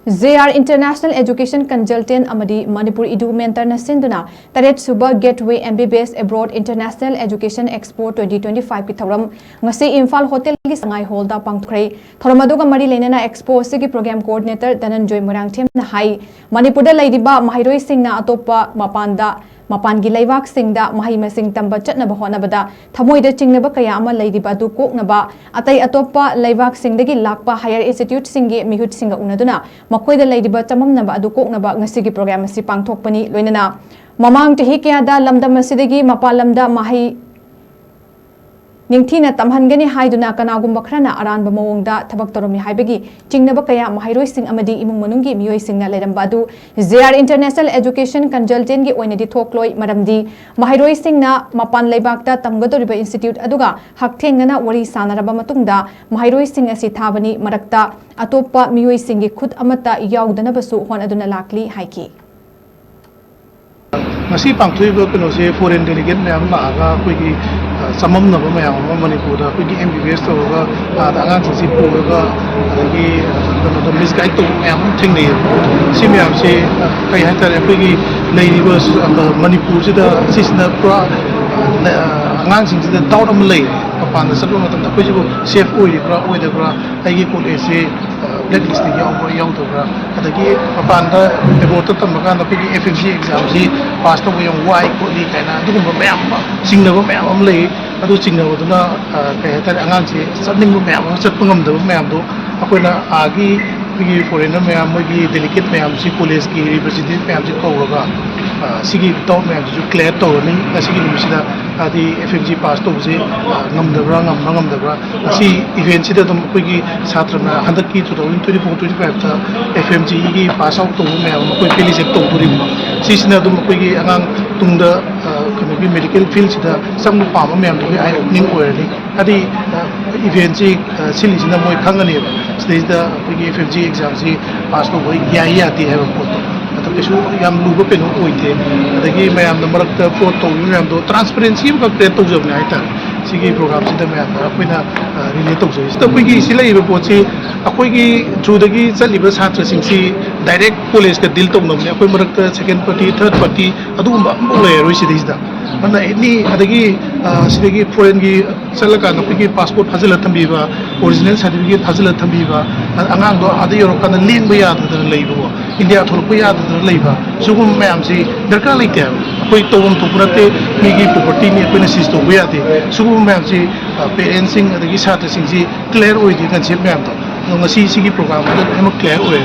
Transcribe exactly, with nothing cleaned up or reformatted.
J R International Education Consultant ꯑꯃꯗꯤ ꯃꯅꯤꯄꯨꯔ ꯏꯗꯨ ꯃꯦꯟꯇꯔꯅ ꯁꯤꯟꯗꯨꯅ ꯇꯔꯦꯠ ꯁꯨꯕ Gateway M B B S Abroad International Education Expo twenty twenty-five ꯀꯤ ꯊꯧꯔꯝ ꯉꯁꯤ ꯏꯝꯐꯥꯜ ꯍꯣꯇꯦꯜꯒꯤ ꯁꯉꯥꯏ ꯍꯣꯜꯗ ꯄꯥꯡꯊꯣꯛꯈ꯭ꯔꯦ꯫ ꯊꯧꯔꯝ ꯑꯗꯨꯒ ꯃꯔꯤ ꯂꯩꯅꯅ Expo ꯑꯁꯤꯒꯤ program coordinator ꯙꯅꯟꯖꯣꯏ ꯃꯣꯏꯔꯥꯡꯊꯦꯝꯅ ꯍꯥꯏ, ꯃꯅꯤꯄꯨꯔꯗ ꯂꯩꯔꯤꯕ ꯃꯍꯩꯔꯣꯏꯁꯤꯡꯅ ꯑꯇꯣꯞꯄ ꯃꯄꯥꯟꯗ ꯃꯄꯥꯟꯒꯤ ꯂꯩꯕꯥꯛꯁꯤꯡꯗ ꯃꯍꯩ ꯃꯁꯤꯡ ꯇꯝꯕ ꯆꯠꯅꯕ ꯍꯣꯠꯅꯕꯗ ꯊꯃꯣꯏꯗ ꯆꯤꯡꯅꯕ ꯀꯌꯥ ꯑꯃ ꯂꯩꯔꯤꯕ ꯑꯗꯨ ꯀꯣꯛꯅꯕ, ꯑꯇꯩ ꯑꯇꯣꯞꯄ ꯂꯩꯕꯥꯛꯁꯤꯡꯗꯒꯤ ꯂꯥꯛꯄ higher instituteꯁꯤꯡꯒꯤ ꯃꯤꯍꯨꯠꯁꯤꯡꯒ ꯎꯅꯗꯨꯅ ꯃꯈꯣꯏꯗ ꯂꯩꯔꯤꯕ ꯆꯃꯝꯅꯕ ꯑꯗꯨ ꯀꯣꯛꯅꯕ ꯉꯁꯤꯒꯤ program ꯑꯁꯤ ꯄꯥꯡꯊꯣꯛꯄꯅꯤ꯫ ꯂꯣꯏꯅꯅ ꯃꯃꯥꯡ ꯆꯍꯤ ꯀꯌꯥꯗ ꯂꯝꯗꯝ ꯑꯁꯤꯗꯒꯤ ꯃꯄꯥꯟ ꯂꯝꯗ ꯃꯍꯩ ꯅꯤꯡꯊꯤꯅ ꯇꯝꯍꯟꯒꯅꯤ ꯍꯥꯏꯗꯨꯅ ꯀꯅꯥꯒꯨꯝꯕ ꯈꯔꯅ ꯑꯔꯥꯟꯕ ꯃꯑꯣꯡꯗ ꯊꯕꯛ ꯇꯧꯔꯝꯃꯤ ꯍꯥꯏꯕꯒꯤ ꯆꯤꯡꯅꯕ ꯀꯌꯥ ꯃꯍꯩꯔꯣꯏꯁꯤꯡ ꯑꯃꯗꯤ ꯏꯃꯨꯡ ꯃꯅꯨꯡꯒꯤ ꯃꯤꯑꯣꯏꯁꯤꯡꯅ ꯂꯩꯔꯝꯕ ꯑꯗꯨ ꯖꯦ ꯑꯥꯔ International Education Consultantꯒꯤ ꯑꯣꯏꯅꯗꯤ ꯊꯣꯛꯂꯣꯏ꯫ ꯃꯔꯝꯗꯤ ꯃꯍꯩꯔꯣꯏꯁꯤꯡꯅ ꯃꯄꯥꯟ ꯂꯩꯕꯥꯛꯇ ꯇꯝꯒꯗꯧꯔꯤꯕ institute ꯑꯗꯨꯒ ꯍꯛꯊꯦꯡꯅꯅ ꯋꯥꯔꯤ ꯁꯥꯅꯔꯕ ꯃꯇꯨꯡꯗ ꯃꯍꯩꯔꯣꯏꯁꯤꯡ ꯑꯁꯤ ꯊꯥꯕꯅꯤ꯫ ꯃꯔꯛꯇ ꯑꯇꯣꯞꯄ ꯃꯤꯑꯣꯏꯁꯤꯡꯒꯤ ꯈꯨꯠ ꯑꯃꯠꯇ ꯌꯥꯎꯗꯅꯕꯁꯨ ꯍꯣꯠꯅꯗꯨꯅ ꯂꯥꯛꯂꯤ ꯍꯥꯏꯈꯤ꯫ ꯉꯁꯤ ꯄꯥꯡꯊꯣꯛꯏꯕ ꯀꯩꯅꯣꯁꯦ foreign delegate ꯃꯌꯥꯝ ꯂꯥꯛꯑꯒ ꯑꯩꯈꯣꯏꯒꯤ, ꯑ, ꯆꯃꯝꯅꯕ ꯃꯌꯥꯝ ꯑꯃ ꯃꯅꯤꯄꯨꯔꯗ ꯑꯩꯈꯣꯏꯒꯤ M B B S ꯇꯧꯔꯒ ꯑꯥꯗ ꯑꯉꯥꯡꯁꯤꯡꯁꯤ ꯄꯨꯔꯒ ꯑꯗꯒꯤ, ꯑ, ꯀꯩꯅꯣꯗ misguide ꯇꯧꯕ ꯃꯌꯥꯝ ꯑꯃ ꯊꯦꯡꯅꯩꯌꯦꯕ꯫ ꯁꯤ ꯃꯌꯥꯝꯁꯤ, ꯑ, ꯀꯩ ꯍꯥꯏꯇꯥꯔꯦ, ꯑꯩꯈꯣꯏꯒꯤ ꯂꯩꯔꯤꯕ, ꯑ, ꯃꯅꯤꯄꯨꯔꯁꯤꯗ ꯁꯤꯁꯤꯅ ꯄꯨꯔꯥ, ꯑ, ꯑꯉꯥꯡꯁꯤꯡꯁꯤꯗ doubt ꯑꯃ ꯂꯩꯔꯦ꯫ ꯃꯄꯥꯟꯗ ꯆꯠꯄ ꯃꯇꯝꯗ ꯑꯩꯈꯣꯏꯁꯤꯕꯨ safe ꯑꯣꯏꯔꯤꯕ꯭ꯔꯥ ꯑꯣꯏꯗꯕ꯭ꯔꯥ, ꯑꯩꯒꯤ collegeꯁꯤ black listꯇ ꯌꯥꯎꯕ꯭ꯔꯥ ꯌꯥꯎꯗꯕ꯭ꯔꯥ, ꯑꯗꯒꯤ ꯃꯄꯥꯟꯗ abroadꯇ ꯇꯝꯕ ꯀꯥꯟꯗ ꯑꯩꯈꯣꯏꯒꯤ F M G examꯁꯤ pass ꯇꯧꯕ ꯌꯥꯝ ꯋꯥꯏ ꯈꯣꯠꯂꯤ ꯀꯥꯏꯅ ꯑꯗꯨꯒꯨꯝꯕ ꯃꯌꯥꯝ ꯑꯃ, ꯆꯤꯡꯅꯕ ꯃꯌꯥꯝ ꯑꯃ ꯂꯩ꯫ ꯑꯗꯨ ꯆꯤꯡꯅꯕꯗꯨꯅ, ꯑ, ꯀꯩ ꯍꯥꯏꯇꯥꯔꯦ, ꯑꯉꯥꯡꯁꯦ ꯆꯠꯅꯤꯡꯕ ꯃꯌꯥꯝ ꯑꯃ ꯆꯠꯄ ꯉꯝꯗꯕ ꯃꯌꯥꯝꯗꯣ ꯑꯩꯈꯣꯏꯅ ꯑꯥꯒꯤ ꯑꯩꯈꯣꯏꯒꯤ foreigner ꯃꯌꯥꯝ, ꯃꯣꯏꯒꯤ delegate ꯃꯌꯥꯝꯁꯤ, collegeꯀꯤ representative ꯃꯌꯥꯝꯁꯤ ꯀꯧꯔꯒ, ꯑ, ꯁꯤꯒꯤ doubt ꯃꯌꯥꯝꯁꯤꯁꯨ clear ꯇꯧꯔꯅꯤ ꯉꯁꯤꯒꯤ ꯅꯨꯃꯤꯠꯁꯤꯗ꯫ ꯍꯥꯏꯗꯤ F M G pass ꯇꯧꯕꯁꯦ, ꯑ, ꯉꯝꯗꯕ꯭ꯔꯥ, ꯉꯝꯕ꯭ꯔꯥ ꯉꯝꯗꯕ꯭ꯔꯥ, ꯉꯁꯤ eventꯁꯤꯗ ꯑꯗꯨꯝ ꯑꯩꯈꯣꯏꯒꯤ ꯁꯥꯇ꯭ꯔꯅ ꯍꯟꯗꯛꯀꯤ two thousand twenty-four twenty-fiveꯇ F MGꯒꯤ pass out ꯇꯧꯕ ꯃꯌꯥꯝ ꯑꯃ ꯑꯩꯈꯣꯏ felicitate ꯇꯧꯗꯣꯔꯤꯕ꯫ ꯁꯤꯁꯤꯅ ꯑꯗꯨꯝ ꯑꯩꯈꯣꯏꯒꯤ ꯑꯉꯥꯡ ꯇꯨꯡꯗ, ꯑ, ꯀꯩꯅꯣꯒꯤ medical fieldꯁꯤꯗ ꯆꯪꯕ ꯄꯥꯝꯕ ꯃꯌꯥꯝꯗꯨꯒꯤ eye opening ꯑꯣꯏꯔꯅꯤ꯫ ꯍꯥꯏꯗꯤ, ꯑ, eventꯁꯤ, ꯑ, ꯁꯤꯜꯂꯤꯁꯤꯅ ꯃꯣꯏ ꯈꯪꯉꯅꯦꯕ꯫ ꯁꯤꯗꯩꯁꯤꯗ ꯑꯩꯈꯣꯏꯒꯤ F M G examꯁꯤ pass ꯇꯧꯕ ꯌꯥꯏ ꯌꯥꯗꯦ ꯍꯥꯏꯕ ꯄꯣꯠꯇꯣ꯫ ꯑꯗꯣ ꯀꯩꯁꯨ ꯌꯥꯝ ꯂꯨꯕ ꯀꯩꯅꯣ ꯑꯣꯏꯗꯦ꯫ ꯑꯗꯒꯤ ꯃꯌꯥꯝꯅ ꯃꯔꯛꯇ fraud ꯇꯧꯔꯤꯕ ꯃꯌꯥꯝꯗꯣ transparency ꯑꯃꯈꯛ create ꯇꯧꯖꯕꯅꯦ ꯍꯥꯏꯇꯥꯔꯦ꯫ ꯁꯤꯒꯤ ꯄ꯭ꯔꯣꯒ꯭ꯔꯥꯝꯁꯤꯗ ꯃꯌꯥꯝꯗ ꯑꯩꯈꯣꯏꯅ ꯔꯤꯂꯦ ꯇꯧꯖꯔꯤꯁꯤ꯫ ꯑꯩꯈꯣꯏꯒꯤ ꯁꯤ ꯂꯩꯔꯤꯕ ꯄꯣꯠꯁꯤ ꯑꯩꯈꯣꯏꯒꯤ ꯊ꯭ꯔꯨꯗꯒꯤ ꯆꯠꯂꯤꯕ ꯁꯥꯇ꯭ꯔꯁꯤꯡꯁꯤ ꯗꯥꯏꯔꯦꯛ ꯀꯣꯂꯦꯖꯀ ꯗꯤꯜ ꯇꯧꯅꯕꯅꯦ꯫ ꯑꯩꯈꯣꯏ ꯃꯔꯛꯇ ꯁꯦꯀꯦꯟ ꯄꯥꯔꯇꯤ, ꯊꯔꯠ ꯄꯥꯔꯇꯤ ꯑꯗꯨꯒꯨꯝꯕ ꯑꯃꯐꯥꯎ ꯂꯩꯔꯔꯣꯏ ꯁꯤꯗꯩꯁꯤꯗ꯫ ꯑꯗꯨꯅ ꯑꯦꯅꯤ ꯑꯗꯒꯤ ꯁꯤꯗꯒꯤ ꯐꯣꯔꯦꯟꯒꯤ ꯆꯠꯂꯀꯥꯟꯗ ꯑꯩꯈꯣꯏꯒꯤ ꯄꯥꯁꯄꯣꯔꯠ ꯐꯥꯖꯤꯜꯂ ꯊꯝꯕꯤꯕ, ꯑꯣꯔꯤꯖꯤꯅꯦꯜ ꯁꯥꯔꯇꯤꯐꯤꯀꯦꯠ ꯐꯥꯖꯤꯜꯂ ꯊꯝꯕꯤꯕ, ꯑꯉꯥꯡꯗꯣ ꯑꯥꯗ ꯌꯧꯔꯀꯥꯟꯗ ꯂꯦꯡꯕ ꯌꯥꯗꯗꯅ ꯂꯩꯕꯀꯣ, ꯏꯟꯗꯤꯌꯥ ꯊꯣꯛꯂꯛꯄ ꯌꯥꯗꯗꯅ ꯂꯩꯕ, ꯁꯤꯒꯨꯝꯕ ꯃꯌꯥꯝꯁꯤ ꯗꯔꯀꯥꯔ ꯂꯩꯇꯦ ꯍꯥꯏꯕ꯫ ꯑꯩꯈꯣꯏ ꯇꯧꯐꯝ ꯊꯣꯛꯄ ꯅꯠꯇꯦ, ꯃꯤꯒꯤ ꯄ꯭ꯔꯣꯄꯔꯇꯤꯅꯤ, ꯑꯩꯈꯣꯏꯅ ꯁꯤꯖ ꯇꯧꯕ ꯌꯥꯗꯦ꯫ ꯁꯤꯒꯨꯝꯕ ꯃꯌꯥꯝꯁꯤ ꯄꯦꯔꯦꯟꯁꯁꯤꯡ ꯑꯗꯒꯤ ꯁꯥꯇ꯭ꯔꯁꯤꯡꯁꯤ ꯀ꯭ꯂꯤꯌꯥꯔ ꯑꯣꯏꯗꯦ ꯀꯟꯁꯦꯞ ꯃꯌꯥꯝꯗꯣ꯫ ꯑꯗꯣ ꯉꯁꯤ ꯁꯤꯒꯤ ꯄ꯭ꯔꯣꯒ꯭ꯔꯥꯝꯁꯤꯗ ꯂꯣꯏꯅꯃꯛ ꯀ꯭ꯂꯤꯌꯥꯔ ꯑꯣꯏꯔꯦ꯫